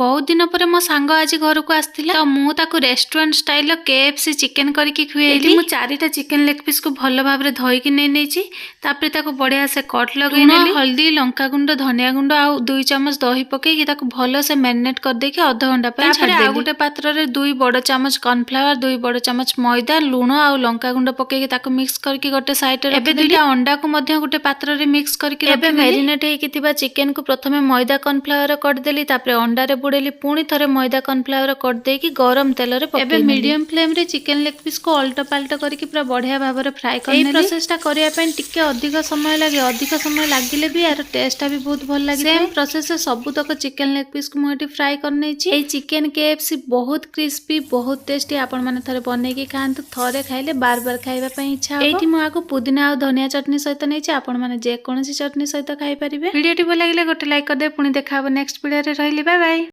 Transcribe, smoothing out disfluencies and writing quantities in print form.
ବହୁତ ଦିନ ପରେ ମୋ ସାଙ୍ଗ ଆଜି ଘରକୁ ଆସିଥିଲା, ତ ମୁଁ ତାକୁ ରେଷ୍ଟୁରାଣ୍ଟ ଷ୍ଟାଇଲର କେଏଫସି ଚିକେନ କରିକି ଖୁଏଇଲି। ମୁଁ ଚାରିଟା ଚିକେନ ଲେଗ ପିସ୍କୁ ଭଲ ଭାବରେ ଧୋଇକି ନେଇ ନେଇଛି। ତାପରେ ତାକୁ ବଢିଆ ସେ କଟ୍ ଲଗେଇ ନେଲି। ହଳଦୀ, ଲଙ୍କା ଗୁଣ୍ଡ, ଧନିଆ ଗୁଣ୍ଡ ଆଉ 2 ଚାମଚ ଦହି ପକେଇକି ତାକୁ ଭଲସେ ମ୍ୟାରିନେଟ୍ କରିଦେଇକି ଅଧଘଣ୍ଟା ପାଇଁ ଛାଡ଼ିଦେଲି। ଆଉ ଗୋଟେ ପାତ୍ରରେ 2 ବଡ଼ ଚାମଚ କର୍ନଫ୍ଲାୱାର, 2 ବଡ଼ ଚାମଚ ମଇଦା, ଲୁଣ ଆଉ ଲଙ୍କା ଗୁଣ୍ଡ ପକେଇକି ତାକୁ ମିକ୍ସ କରିକି ଗୋଟେ ସାଇଡରେ। ଏବେ ଦୁଇଟା ଅଣ୍ଡାକୁ ମଧ୍ୟ ଗୋଟେ ପାତ୍ରରେ ମିକ୍ସ କରିକି। ଏବେ ମ୍ୟାରିନେଟ୍ ହେଇକି ଥିବା ଚିକେନକୁ ପ୍ରଥମେ ମଇଦା, କର୍ନଫ୍ଲାୱାର କରିଦେଲି, ତାପରେ ଅଣ୍ଡାରେ ବୁଡ଼େଇଲି, ପୁଣି ଥରେ ମଇଦା, କର୍ନଫ୍ଲାୱାର କରିଦେଇକି ଗରମ ତେଲରେ। ଏବେ ମିଡିୟମ ଫ୍ଲେମରେ ଚିକେନ ଲେଗ ପିସ୍କୁ ଅଲଟ ପାଲଟ କରିକି ପୁରା ବଢିଆ ଭାବରେ ଫ୍ରାଏ କରି। ଏଇ ପ୍ରୋସେସଟା କରିବା ପାଇଁ ଟିକେ ଅଧିକ ସମୟ ଲାଗେ। ଅଧିକ ସମୟ ଲାଗିଲେ ବି ଏହାର ଟେଷ୍ଟଟା ବି ବହୁତ ଭଲ ଲାଗେ। ସେମ୍ ପ୍ରୋସେସରେ ସବୁତକ ଚିକେନ ଲେଗ ପିସ୍କୁ ମୁଁ ଏଠି ଫ୍ରାଏ କରିନେଇଛି। ଏଇ ଚିକେନ କେଏଫସି ବହୁତ କ୍ରିସ୍ପି, ବହୁତ ଟେଷ୍ଟି। ଆପଣମାନେ ଥରେ ବନେଇକି ଖାଆନ୍ତୁ। ଥରେ ଖାଇଲେ ବାର ବାର ଖାଇବା ପାଇଁ ଇଚ୍ଛା ହେବ। ଏଇଠି ମୁଁ ଆକୁ ପୁଦିନା ଆଉ ଧନିଆ ଚଟଣି ସହିତ ନେଇଛି। ଆପଣମାନେ ଯେକୌଣସି ଚଟଣି ସହିତ ଖାଇପାରିବେ। ଭିଡ଼ିଓଟି ଭଲ ଲାଗିଲେ ଗୋଟେ ଲାଇକ୍ କରିଦେବେ। ପୁଣି ଦେଖା ହବ ନେକ୍ସଟ ଭିଡ଼ିଓରେ। ରହିଲି, ବାଏ ବାଏ।